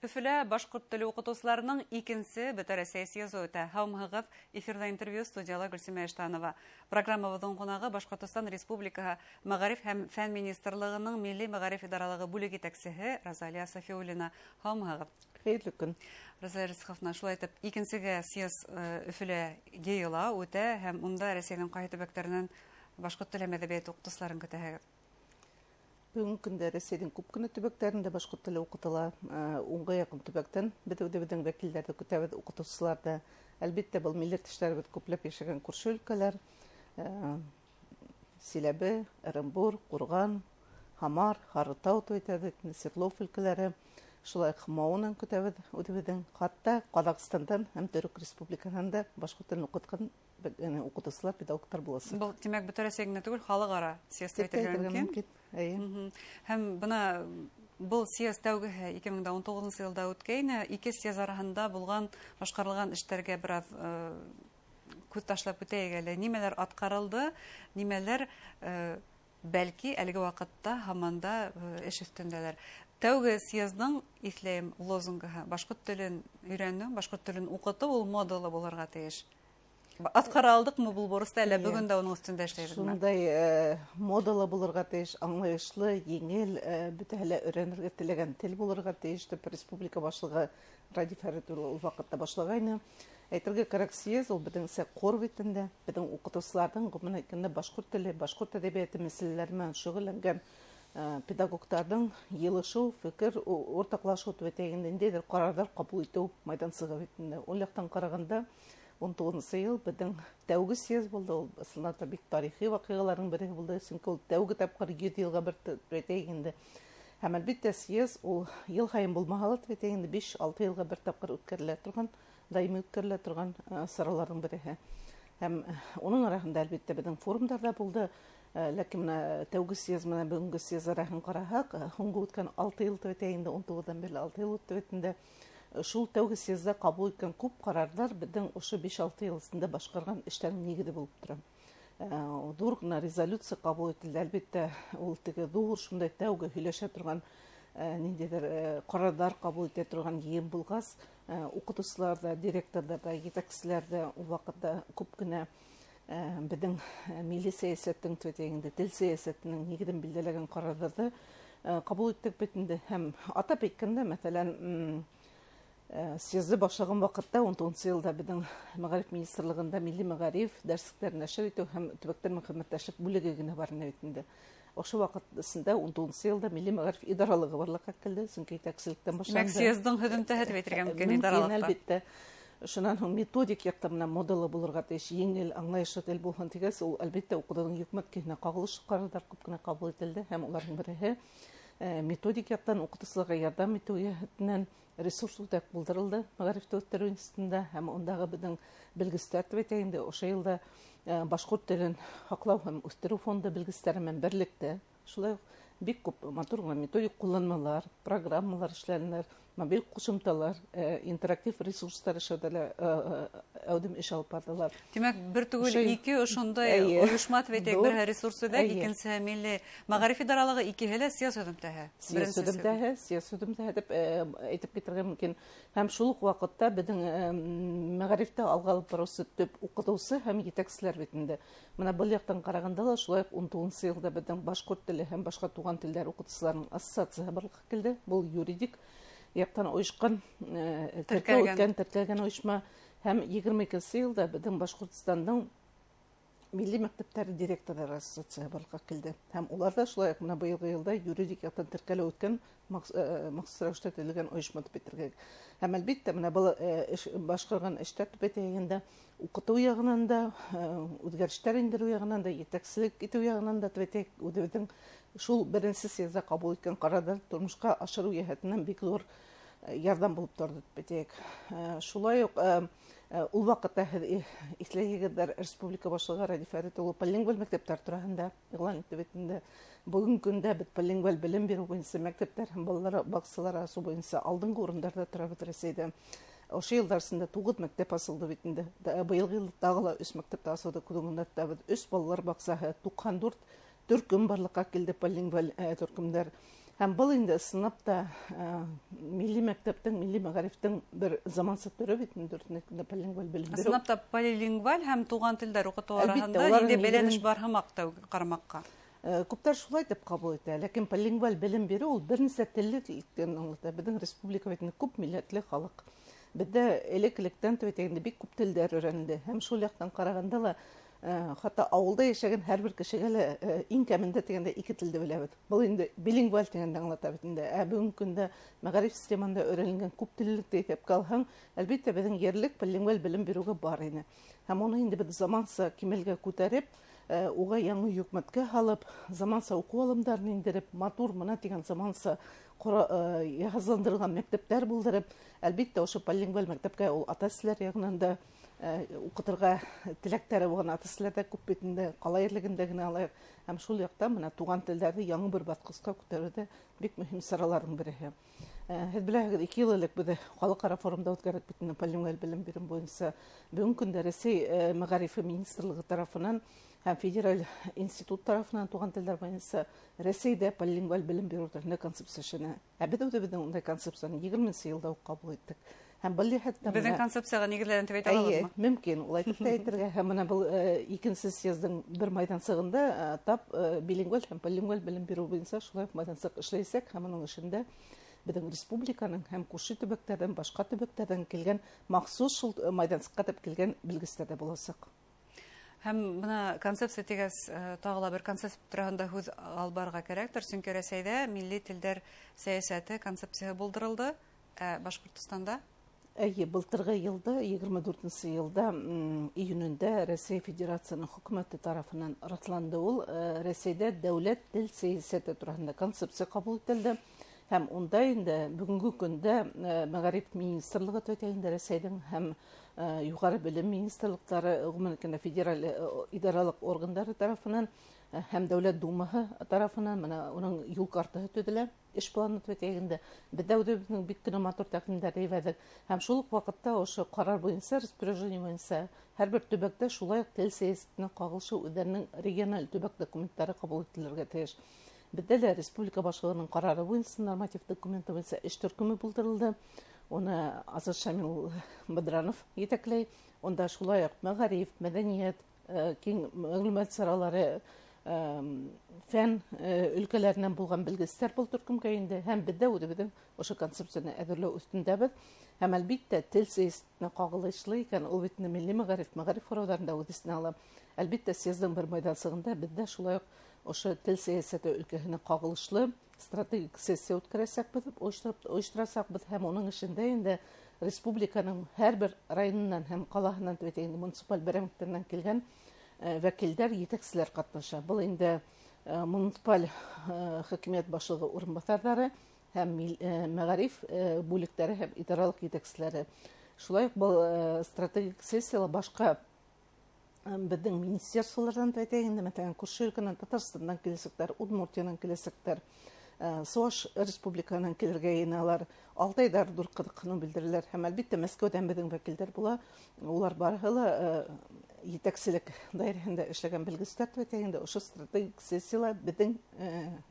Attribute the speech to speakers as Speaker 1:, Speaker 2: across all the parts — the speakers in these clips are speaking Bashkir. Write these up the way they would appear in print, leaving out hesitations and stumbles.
Speaker 1: Өфөлә башҡорт теле уҡытыусыларының икенсе Бөтә Рәсәй съезы үтә. Һаумыһығыҙ! Эфирҙа интервью, студияла Гөлсимә Иштанова. Программабыҙҙың ҡунағы — Башҡортостан Республикаһы Мәғариф һәм фән министрлығының Милли мәғариф идаралығы бүлек етәксеһе Розалия Сафиуллина. Һаумыһығыҙ!
Speaker 2: Хәйерле көн!
Speaker 1: Розалия Рәсиховна, шулай итеп, икенсегә съезд Өфөлә йыйыла, үтә, һәм унда Рәсәйҙең ҡайһы төбәктәренән башҡорт теле һәм әҙәбиәте уҡытыусыларын көтәһегеҙ?
Speaker 2: Бөгөнгө көндә Рәсәйҙең күп кенә төбәктәрендә башҡорт теле уҡытыла. 10-ға яҡын төбәктән беҙ үҙебеҙҙең вәкилдәрҙе көтәбеҙ, уҡытыусыларҙы. Әлбиттә, был милләттәштәребеҙ күпләп йәшәгән күрше өлкәләр: Силәбе, Ырымбур, Ҡурған, Һамар, Һарытау тип әйтәбеҙ, Свердлов өлкәләре. Шулай уҡ МАУ-нан көтәбеҙ үҙебеҙҙең, хатта Ҡаҙағстандан һәм Төрөк Республикаһынан да башҡорт телен уҡытҡан уҡытыусылар, педагогтар буласаҡ.
Speaker 1: Был, тимәк, Бөтә Рәсәй генә түгел, халыҡ ара съезд әйтергә мөмкин.
Speaker 2: Эйе.
Speaker 1: Һәм бына был съезд тәүгеһе 2019 йылда үткәйне. Ике съезд араһында булған, башҡарылған эштәргә бер аҙ күҙ ташлап үтәйек әле. Нимәләр атҡарылды, нимәләр бәлки әлеге ваҡытта һаман да эш өҫтөндәләр? Тәүге съездың, иҫләйем, лозунгыһы: башҡорт телен өйрәнеү, башҡорт телен уҡытыу ул модалы булырға тейеш. Атҡара алдыҡмы был бурысты, әллә бөгөн дә уның өҫтөндә эшләйбеҙме?
Speaker 2: Шундай модалы булырға тейеш, аңлайышлы, еңел, бөтәһе лә өйрәнергә теләгән тел булырға тейеш тип республика башлығы Радий Фәрит улы ул ваҡытта башлағайны. Әйтергә кәрәк, съезд ул беҙҙеңсә ҡор бит инде, беҙҙең уҡытыусыларҙың, ғөмүмән әйткәндә, башҡорт теле, башҡорт әҙәбиәте мәсьәләләре менән шөғөлләнгән педагогтарҙың йыйылышыу, фекер уртаҡлашыу тип әйтәйек инде, ниндәйҙер ҡарарҙар ҡабул итеү майҙансығы бит инде. Ул яҡтан ҡарағанда, 19-нсы йыл беҙҙең тәүге съезд булды, ул ысынлап та бик тарихи ваҡиғаларҙың береһе булды, сөнки ул тәүге тапҡыр 100 йылға бер тип әйтәйек инде. Һәм әлбиттә, съезд ул йыл һайын булмаһа ла, тип әйтәйек инде, 5-6 йылға бер тапҡыр үткәрелә торған, даими үткәрелә торған сараларҙың береһе. Һәм уның араһында, әлбиттә, беҙҙең форумдар ҙа булды. Ләкин бына тәүге съезд менән бөгөнгө съезд араһын ҡараһаҡ, һуңғы үткән 6 йыл тип әйтәйек инде, 19-ҙан бирле 6 йыл үтте бит инде. Шул тәүге съездда ҡабул иткән күп ҡарарҙар беҙҙең ошо 5-6 йыл эсендә башҡарған эштәрҙең нигеҙе булып тора. Ҙур ғына резолюция ҡабул ителде, әлбиттә, ул теге ҙур шундай тәүге һөйләшә торған, ниндәйҙер ҡарарҙар ҡабул итә торған йыйын булғас, уҡытыусылар ҙа, директорҙар ҙа, етәкселәр ҙә ул ваҡытта күп кенә беҙҙең милли сәйәсәттең, тип әйтәйек инде, тел сәйәсәтенең нигеҙен билдәләгән ҡарарҙарҙы ҡабул иттек бит инде. Һәм атап әйткәндә, мәҫәлән, съезды башлаған ваҡытта, 19-нсы йылда беҙҙең Мәғариф министрлығында милли мәғариф дәреслектәрен нәшер итеү һәм төбәктәр менән хеҙмәттәшлек бүлеге генә бар ине бит инде. Ошо ваҡыт эсендә, 19-нсы йылда милли мәғариф идаралығы барлыҡҡа килде, сөнки етәкселектән башланды.
Speaker 1: Съездың һөҙөмтәһе тип әйтергә мөмкин идаралыҡта.
Speaker 2: Әлбиттә. Шунан һуң методик яҡтан менән модалы булырға тейеш, еңел, аңлайышлы тел булһын тигәс, ул әлбиттә уҡытыуҙың йөкмәткеһенә ҡағылышлы ҡарарҙар күп кенә ҡабул ителде, һәм уларҙың береһе методик яҡтан уҡытыусыларға ярҙам итеү йәһәтенән ресурс үҙәк булдырылды Мәғарифте үҫтереү институтында, һәм ундағы беҙҙең белгестәр тип әйтәйек инде, ошо йылда башҡорт телен һаҡлау һәм үҫтереү фонды белгестәре менән берлектә шулай уҡ бик күп матур ғына методик ҡулланмалар, программалар эшләнеләр, мобиль ҡушымталар, интерактив ресурстар эшләүҙә лә әүҙем эш алып барҙылар.
Speaker 1: Тимәк, бер түгел, ике ошондай ойошма тип әйтәйек, береһе ресурс үҙәк, икенсеһе милли мәғариф идаралығы, икеһе лә съезд һөҙөмтәһе.
Speaker 2: Съезд һөҙөмтәһе, съезд һөҙөмтәһе тип әйтеп китергә мөмкин. Һәм шул уҡ ваҡытта беҙҙең мәғарифте алға алып барыусы төп уҡытыусы һәм етәкселәр бит инде. Бына был яҡтан ҡарағанда ла шулай уҡ 19-нсы йылда беҙҙең башҡорт теле һәм башҡа туған телдәр уҡытыусыларының ассоциацияһы барлыҡҡа килде. Был юридик яҡтан ойошҡан, теркәү үткән, теркәлгән ойошма. Һәм 22-нсе йылда беҙҙең Башҡортостандың милли мәктәптәре директорҙары ассоциацияһы барлыҡҡа килде. Һәм улар ҙа шулай уҡ бына быйылғы йылда юридик яҡтан теркәлеү үткән махсус рәүештә төҙөлгән ойошма тип әйтергә. Һәм әлбиттә, бына был эш, башҡарған эштәр тип әйтәйек, уҡытыу яғынан да, үҙгәрештәр индереү яғынан да, етәкселек итеү яғынан да тип әйтәйек, үҙебеҙҙең шул беренсе съездда ҡабул иткән ҡарарҙар тормошҡа ашырыу йәһәтенән бик ҙур ярҙам булып торҙо тип әйтәйек. Шулай уҡ ул ваҡытта һеҙ иҫләйһегеҙҙер, республика башлығы Радий Фәрит улы полингваль мәктәптәр тураһында иғлан итте бит инде. Бөгөнгө көндә беҙ полингваль белем биреү буйынса мәктәптәр һәм балалар баҡсалары асыу буйынса алдынғы урындарҙа торабыҙ Рәсәйҙә. Ошо йылдар эсендә 9 мәктәп асылды бит инде. Быйылғы йылда тағы ла 3 мәктәп асыуҙы күҙ уңында тотабыҙ. 3 балалар баҡсаһы, 94 төркөм барлыҡҡа килде, полингваль төркөмдәр. Һәм был инде ысынлап та милли мәктәптең, милли мәғарифтең бер заманса төрө бит инде, дөрөҫөн әйткәндә, полилингваль белем биреү.
Speaker 1: Ысынлап та полилингваль һәм туған телдәр уҡытыу
Speaker 2: Әлбиттә,
Speaker 1: араһында
Speaker 2: уларҙың
Speaker 1: инде бәйләнеш
Speaker 2: нигеҙен
Speaker 1: бар һымаҡ тәүге ҡарамаҡҡа.
Speaker 2: Күптәр шулай тип ҡабул итә, ләкин полилингваль белем биреү ул бер нисә телле икәнен аңлата. Беҙҙең республика бит инде күп милләтле халыҡ. Беҙҙә элек-электән тип әйтәйек инде бик күп телдәр өйрәнелде. Һәм шул яҡтан ҡарағанда ла, хатта ауылда йәшәгән һәр бер кешегә лә, иң кәмендә тигәндә ике телде беләбеҙ. Был инде билингваль тигәнде аңлата бит инде. Ә бөгөнгө көндә мәғариф системаһында өйрәнелгән күп теллелекте иҫәпкә алһаң, әлбиттә, беҙҙең ерлек полилингваль белем биреүгә бар ине. Һәм уны инде беҙ заманса кимәлгә күтәреп, уға яңы йөкмәткә һалып, заманса уҡыу алымдарын индереп, матур мына тигән заманса йыһазландырылған мәктәптәр булдырып, әлбиттә, ошо полилингваль мәктәпкә ул ата-әсәләр яғынан да уҡытырға теләктәре булған ата-әсәләр ҙә күп бит инде, ҡала ерлегендә генә алайыҡ. Һәм шул яҡтан бына туған телдәрҙе яңы бер баҫҡысҡа күтәреүҙә бик мөһим сараларҙың береһе. Һеҙ беләһегеҙ, 2 йыл элек беҙ халыҡ-ара форумда үткәрҙек бит инде полилингваль белем биреү буйынса. Бөгөнгө көндә Рәсәй мәғарифы министрлығы тарафынан һәм федераль институт тарафынан туған телдәр буйынса Рәсәйҙә полилингваль белем биреү тураһында концепция эшләнә. Ә беҙ үҙебеҙҙең ундай концепцияны егерменсе йылда уҡ ҡабул иттек. Һәм был йәһәттән
Speaker 1: Беҙҙең
Speaker 2: бына
Speaker 1: концепцияға нигеҙләнеп тип әйтә
Speaker 2: Эйе,
Speaker 1: алабыҙмы?
Speaker 2: мөмкин, улай тип тә әйтергә. Һәм бына был икенсе съездың бер майҙансығында тап билингваль һәм полилингваль белем биреү буйынса шулай уҡ майҙансыҡ эшләйәсәк. Һәм уның эшендә беҙҙең республиканың һәм күрше төбәктәрҙән, башҡа төбәктәрҙән килгән махсус шул майҙансыҡҡа тип килгән белгестәр ҙә буласаҡ.
Speaker 1: Һәм бына концепция тигәс, тағы ла бер концепция тураһында һүҙ алып барырға кәрәктер, сөнки Рәсәйҙә милли телдәр сәйәсәте концепцияһы булдырылды, ә Башҡортостанда?
Speaker 2: Эйе, былтырғы йылда, егерме дүртенсе йылда, июнендә Рәсәй Федерацияһының хөкүмәте тарафынан раҫланды ул. Рәсәйҙә дәүләт тел сәйәсәте тураһында концепция ҡабул ителде. Һәм унда инде бөгөнгө көндә мәғариф министрлығы тип әйтәйек инде, Рәсәйҙең һәм юғары белем министрлыҡтары, ғөмүмән әйткәндә, федераль идаралыҡ органдары тарафынан һәм Дәүләт Думаһы тарафынан бына уның юл картаһы төҙөлә, эш планы тип әйтәйек инде. Беҙ ҙә үҙебеҙҙең бик кенә матур тәҡдимдәр ебәрҙек. Һәм шул уҡ ваҡытта ошо ҡарар буйынса, распоряжение буйынса һәр бер төбәктә шулай уҡ тел сәйәсәтенә ҡағылышы үҙҙәренең региональ төбәк документтары ҡабул ителергә тейеш. Беҙҙә лә республика башлығының ҡарары буйынса, норматив документы буйынса эш төркөмө булдырылды. Уны Азат Шамил Бадранов етәкләй. Унда шулай уҡ мәғариф, мәҙәниәт, киң мәғлүмәт саралары, фән өлкәләренән булған белгестәр был төркөмгә инде. Һәм беҙ ҙә үҙебеҙҙең ошо концепцияны әҙерләү өҫтөндәбеҙ. Һәм әлбиттә, тел сәйәсәтенә ҡағылышлы икән, ул бит инде милли мәғариф, мәғариф һорауҙарын да үҙ эсенә ала. Әлбиттә, съездың бер майҙансығында беҙ ҙә шулай уҡ ошо тел сәйәсәте өлкәһенә ҡағылышлы стратегик сессия үткәрәсәкбеҙ, ойошторасаҡбыҙ. Һәм уның эшендә инде республиканың һәр бер районынан һәм ҡалаһынан тип әйтәйек инде, муниципаль берәмлектәренән килгән вәкилдәр, етәкселәр ҡатнаша. Был инде муниципаль хакимиәт башлығы урынбаҫарҙары һәм мәғариф бүлектәре һәм идаралыҡ етәкселәре. Шулай уҡ был стратегик сессияла башҡа беҙҙең министерстволарҙан да әйтәйек инде, мәҫәлән, күрше өлкәнән, Татарстандан киләсәктәр, Удмуртиянан киләсәктәр, Суваш республикаһынан килергә йыйыналар, Алтайҙар ҙур ҡыҙыҡһыныу белдерәләр. Һәм әлбиттә Мәскәүҙән беҙҙең вәкилдәр була. Улар барыһы ла етәкселек даирәһендә эшләгән белгестәр тип әйтәйек инде. Ошо стратегик сессияла беҙҙең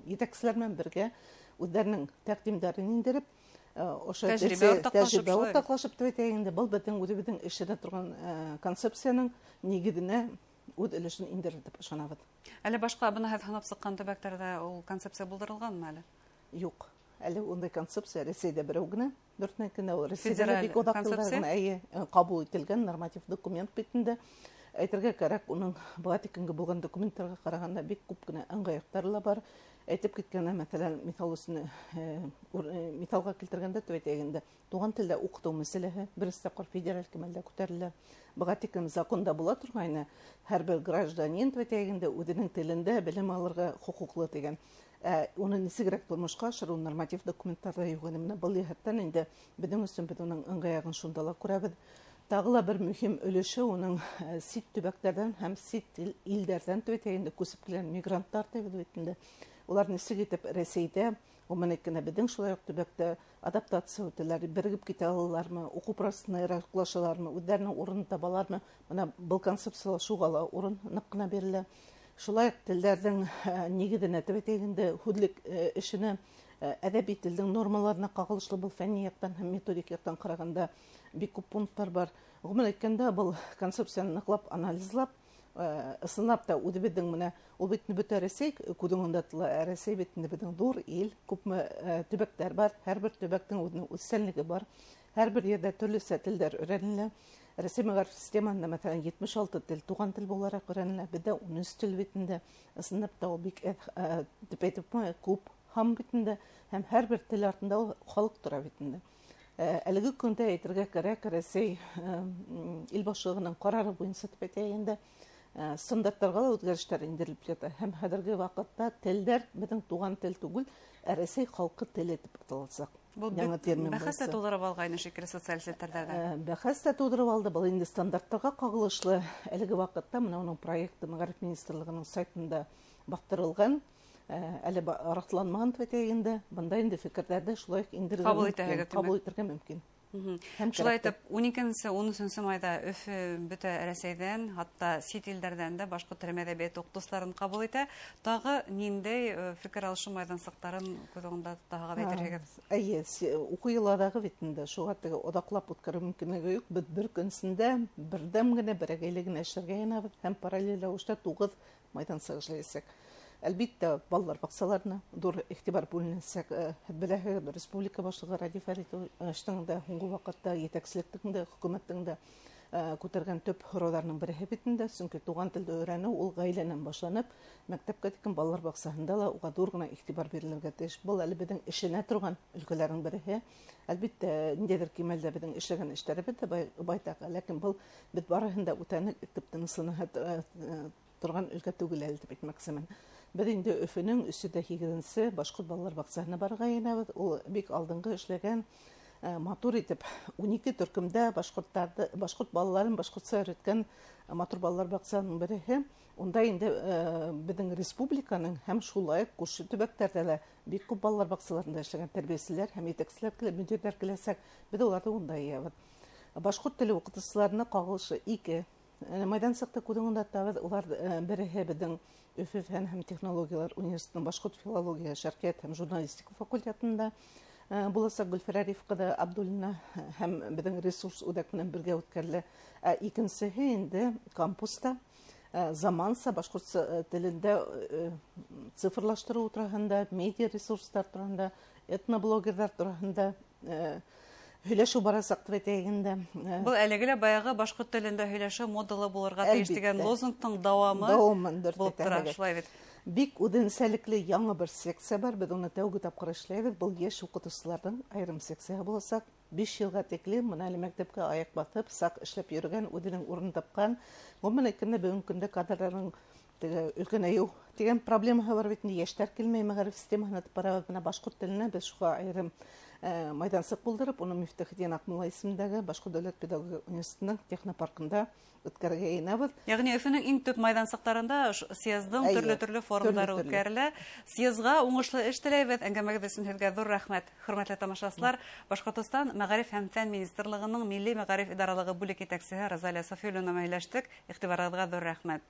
Speaker 2: етәкселәр менән бергә үҙҙәренең тәҡдимдәрен индереп, ошо
Speaker 1: Тәжрибә уртаҡлашып
Speaker 2: тәжрибә
Speaker 1: шулай.
Speaker 2: уртаҡлашып тип әйтәйек инде, был беҙҙең үҙебеҙҙең эшләнә торған концепцияның нигеҙенә үҙ өлөшөн индерер тип ышанабыҙ.
Speaker 1: Әле башҡа бына һеҙ һанап сыҡҡан төбәктәрҙә ул концепция булдырылғанмы әле?
Speaker 2: Юҡ. Әле ундай концепция Рәсәйҙә берәү генә. Дөрөҫөн әйткәндә, ул Рәсәйҙә
Speaker 1: Федераль
Speaker 2: бик оҙаҡ йылдар
Speaker 1: концепция?
Speaker 2: генә, эйе, ҡабул ителгән норматив документ бит инде. Әйтергә кәрәк, уның быға тиклемге булған документтарға ҡарағанда бик күп кенә ыңғай яҡтары ла бар. Әйтеп киткәндә, мәҫәлән, миҫал өсөн миҫалға килтергәндә тип әйтәйек инде, туған телдә уҡытыу мәсьәләһе беренсе тапҡыр федераль кимәлдә күтәрелә. Быға тиклем законда була торғайны, һәр бер гражданин тип әйтәйек инде үҙенең телендә белем алырға хоҡуҡлы тигән. Уны нисегерәк тормошҡа ашырыу норматив документтарҙа юҡ ине. Менә был йәһәттән инде беҙҙең өсөн беҙ уның ыңғай яғын шунда ла күрәбеҙ. Тағы ла бер мөһим өлөшө уның сит төбәктәрҙән һәм сит илдәрҙән тип әйтәйек инде күсеп килгән мигранттар тип бит инде. Улар нисек итеп Рәсәйҙә, ғөмүмән әйткәндә, беҙҙең шулай уҡ төбәктә адаптация үтәләр, берегеп китә алалармы, уҡыу процессына яраҡлашалармы, үҙҙәренең урынын табалармы? Бына был концепцияла шуға ла урын ныҡ ҡына бирелә. Шулай уҡ телдәрҙең нигеҙенә тип әйтәйек инде, һүҙлек эшенә Әҙәби телдең нормаларына ҡағылышлы был фәнни яҡтан һәм методик яҡтан ҡарағанда бик күп пункттар бар. Ғөмүмән әйткәндә, был концепцияны ныҡлап анализлап, ысынлап та үҙебеҙҙең менә ул бит бөтә Рәсәй күҙ уңында тотола. Рәсәй бит инде беҙҙең ҙур ил, күпме төбәктәр бар, һәр бер төбәктең үҙенең үҙсәнлеге бар. Һәр бер ерҙә төрлөсә телдәр өйрәнелә. Рәсәй мәғариф системаһында, мәҫәлән, 76 тел туған тел булараҡ өйрәнелә. Беҙҙә 13 тел бит инде. Ысынлап та ул бик тип әйтеп күп һан бит инде. Һәм һәр бер тел артында ул халыҡ тора бит инде. Әлеге көндә әйтергә кәрәк, Рәсәй ил башлығының ҡарары буйынса тип әйтәйек инде, стандарттарға ла үҙгәрештәр индерелеп ята. Һәм хәҙерге ваҡытта телдәр беҙҙең туған тел түгел, ә Рәсәй халҡы теле тип аталасаҡ.
Speaker 1: Был
Speaker 2: Яңы термин
Speaker 1: бәхәс тә
Speaker 2: буйынса.
Speaker 1: тыуҙырып алғайны шикелле социаль селтәрҙәрҙә.
Speaker 2: Бәхәс тә тыуҙырып алды. Был инде стандарттарға ҡағылышлы. Әлеге ваҡытта мына уның проекты Мәғариф министрлығының сайтында баҫтырылған. Әле раҫланмаған тип әйтәйек инде. Бында инде фекерҙәрҙе шулай уҡ индерергә
Speaker 1: Ҡабул
Speaker 2: мөмкин.
Speaker 1: итәһегеҙ, тимәк.
Speaker 2: Ҡабул итергә мөмкин. Һәм
Speaker 1: Шулай
Speaker 2: кәрәк тә.
Speaker 1: итеп, ун икенсе, ун өсөнсө майҙа Өфө бөтә Рәсәйҙән, хатта сит илдәрҙән дә башҡорт теле әҙәбиәте уҡытыусыларын ҡабул итә. Тағы ниндәй фекер алышу майҙансыҡтарын күҙ уңында тотаһығыҙ, әйтерһегеҙ?
Speaker 2: Эйе, уҡыу йылдарағы бит инде, шуға теге оҙаҡлап үткәреү мөмкинлеге юҡ. Беҙ бер көн эсендә берҙәм генә, берәгәйле генә эшләргә йыйынабыҙ һәм параллель рәүештә 9 майҙансыҡ эшләйәсәк. Әлбиттә, балалар баҡсаларына ҙур иғтибар бүленәсәк. Һеҙ беләһегеҙ, республика башлығы Радий Фәритовичтың да һуңғы ваҡытта етәкселектең дә, хөкүмәттең дә күтәргән төп һорауҙарының береһе бит инде. Сөнки туған телде өйрәнеү ул ғаиләнән башланып, мәктәпкә тиклем балалар баҡсаһында ла уға ҙур ғына иғтибар бирелергә тейеш. Был әле беҙҙең эшләнә торған өлкәләрҙең береһе. Әлбиттә, ниндәйҙер кимәлдә беҙҙең эшләгән эштәребеҙ ҙә байтаҡ, ләкин был беҙ барыһын да үтәнек итеп тыныслана торған өлкә түгел әле тип әйтмәксемен. Беҙ инде Өфөнөң өс йөҙ һигеҙенсе башҡорт балалар баҡсаһына барырға йыйынабыҙ. Ул бик алдынғы эшләгән, матур итеп ун ике төркөмдә башҡорт балаларын башҡортса өйрәткән матур балалар баҡсаһының береһе. Унда инде беҙҙең республиканың һәм шулай уҡ күрше төбәктәрҙә лә бик күп балалар баҡсаларында эшләгән тәрбиәселәр һәм етәкселәр килә, мөдирҙәр киләсәк. Беҙ уларҙы унда йыябыҙ. Башҡорт теле уҡытыусыларына ҡағылышы ике майҙансыҡты күҙ уңында тотабыҙ. Улар береһе беҙҙең Өфө фән һәм технологиялар университетының башҡорт филология, шәрҡиәт һәм журналистика факультетында буласаҡ Гөлфирә Риф ҡыҙы Абдуллина һәм беҙҙең ресурс үҙәк менән бергә үткәрелә. Ә икенсеһе инде кампуста заманса башҡорт телендә цифрлаштырыу тураһында, медиа ресурстар тураһында, этноблогерҙар тураһында һөйләшеү барасаҡ тип әйтәйек инде.
Speaker 1: Был әлеге лә баяғы башҡорт телендә һөйләшеү модалы булырға тейеш тигән
Speaker 2: Әлбиттә.
Speaker 1: лозунгтың дауамы
Speaker 2: Дауамын дөрөҫ
Speaker 1: булып тора,
Speaker 2: әйтәһегеҙ.
Speaker 1: шулай бит.
Speaker 2: Бик үҙенсәлекле яңы бер секция бар, беҙ уны тәүге тапҡыр эшләйбеҙ. Был йәш уҡытыусыларҙың айырым секцияһы буласаҡ. 5 йылға тиклем мына әле мәктәпкә аяҡ баҫып, саҡ эшләп йөрөгән, үҙенең урынын тапҡан. Ғөмүмән әйткәндә, бөгөнгө көндә кадрҙарҙың теге өлкәнәйеү тигән проблемаһы бар бит инде, йәштәр килмәй мәғариф системаһына тип барабыҙ. Бына башҡорт теленә беҙ шуға айырым майҙансыҡ булдырып, уны Мифтахетдин Аҡмулла исемендәге Башҡорт дәүләт педагогика университетының технопаркында үткәрергә йыйынабыҙ.
Speaker 1: Йәғни Өфөнөң иң төп майҙансыҡтарында съездың
Speaker 2: Эйе,
Speaker 1: төрлө-төрлө форумдары
Speaker 2: төрлө-төрлө.
Speaker 1: үткәрелә. Съездға уңышлы эш теләйбеҙ. Әңгәмәгеҙ өсөн һеҙгә ҙур рәхмәт. Хөрмәтле тамашасылар, Башҡортостан Мәғариф һәм фән министрлығының Милли мәғариф идаралығы бүлек етәксеһе Розалия Сафиуллина менән һөйләштек. Иғтибарығыҙға ҙур рәхмәт.